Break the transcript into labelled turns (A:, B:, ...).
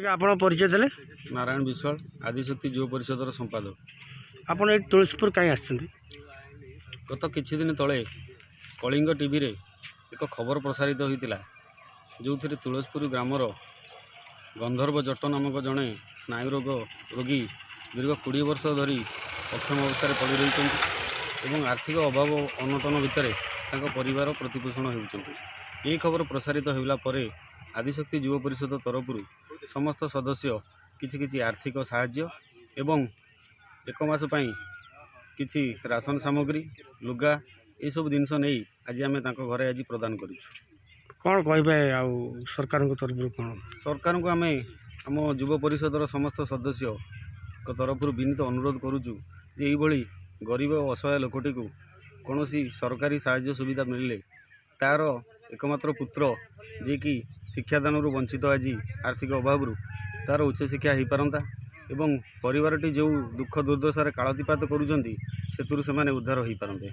A: ଟିକେ ଆପଣ ପରିଚୟ ଦେଲେ।
B: ନାରାୟଣ ବିଶ୍ୱାଳ, ଆଦିଶକ୍ତି ଯୁବ ପରିଷଦର ସମ୍ପାଦକ।
A: ଆପଣ ଏଇ ତୁଳସୀପୁର କାହିଁ ଆସିଛନ୍ତି?
B: ଗତ କିଛି ଦିନ ତଳେ କଳିଙ୍ଗ ଟିଭିରେ ଏକ ଖବର ପ୍ରସାରିତ ହୋଇଥିଲା, ଯେଉଁଥିରେ ତୁଳସୀପୁର ଗ୍ରାମର ଗନ୍ଧର୍ବ ଜଟ ନାମକ ଜଣେ ସ୍ନାୟୁ ରୋଗ ରୋଗୀ ଦୀର୍ଘ 20 ବର୍ଷ ଧରି ଅକ୍ଷମ ଅବସ୍ଥାରେ ପଡ଼ି ରହିଛନ୍ତି ଏବଂ ଆର୍ଥିକ ଅଭାବ ଅନଟନ ଭିତରେ ତାଙ୍କ ପରିବାର ପ୍ରତିପୋଷଣ ହେଉଛନ୍ତି। ଏହି ଖବର ପ୍ରସାରିତ ହେଲା ପରେ ଆଦିଶକ୍ତି ଯୁବ ପରିଷଦ ତରଫରୁ ସମସ୍ତ ସଦସ୍ୟ କିଛି କିଛି ଆର୍ଥିକ ସାହାଯ୍ୟ ଏବଂ ଏକ ମାସ ପାଇଁ କିଛି ରାସନ ସାମଗ୍ରୀ, ଲୁଗା, ଏସବୁ ଜିନିଷ ନେଇ ଆଜି ଆମେ ତାଙ୍କ ଘରେ ଆଜି ପ୍ରଦାନ କରିଛୁ।
A: କ'ଣ କହିବେ ଆଉ ସରକାରଙ୍କ ତରଫରୁ କ'ଣ?
B: ସରକାରଙ୍କୁ ଆମେ ଆମ ଯୁବ ପରିଷଦର ସମସ୍ତ ସଦସ୍ୟଙ୍କ ତରଫରୁ ବିନୀତ ଅନୁରୋଧ କରୁଛୁ ଯେ ଏଇଭଳି ଗରିବ ଓ ଅସହାୟ ଲୋକଟିକୁ କୌଣସି ସରକାରୀ ସାହାଯ୍ୟ ସୁବିଧା ମିଳିଲେ ତା'ର ଏକମାତ୍ର ପୁତ୍ର, ଯିଏକି ଶିକ୍ଷାଦାନରୁ ବଞ୍ଚିତ ଆଜି ଆର୍ଥିକ ଅଭାବରୁ, ତା'ର ଉଚ୍ଚଶିକ୍ଷା ହୋଇପାରନ୍ତା ଏବଂ ପରିବାରଟି ଯେଉଁ ଦୁଃଖ ଦୁର୍ଦ୍ଦଶାରେ କାଳାତିପାତ କରୁଛନ୍ତି, ସେଥିରୁ ସେମାନେ ଉଦ୍ଧାର ହୋଇପାରନ୍ତେ।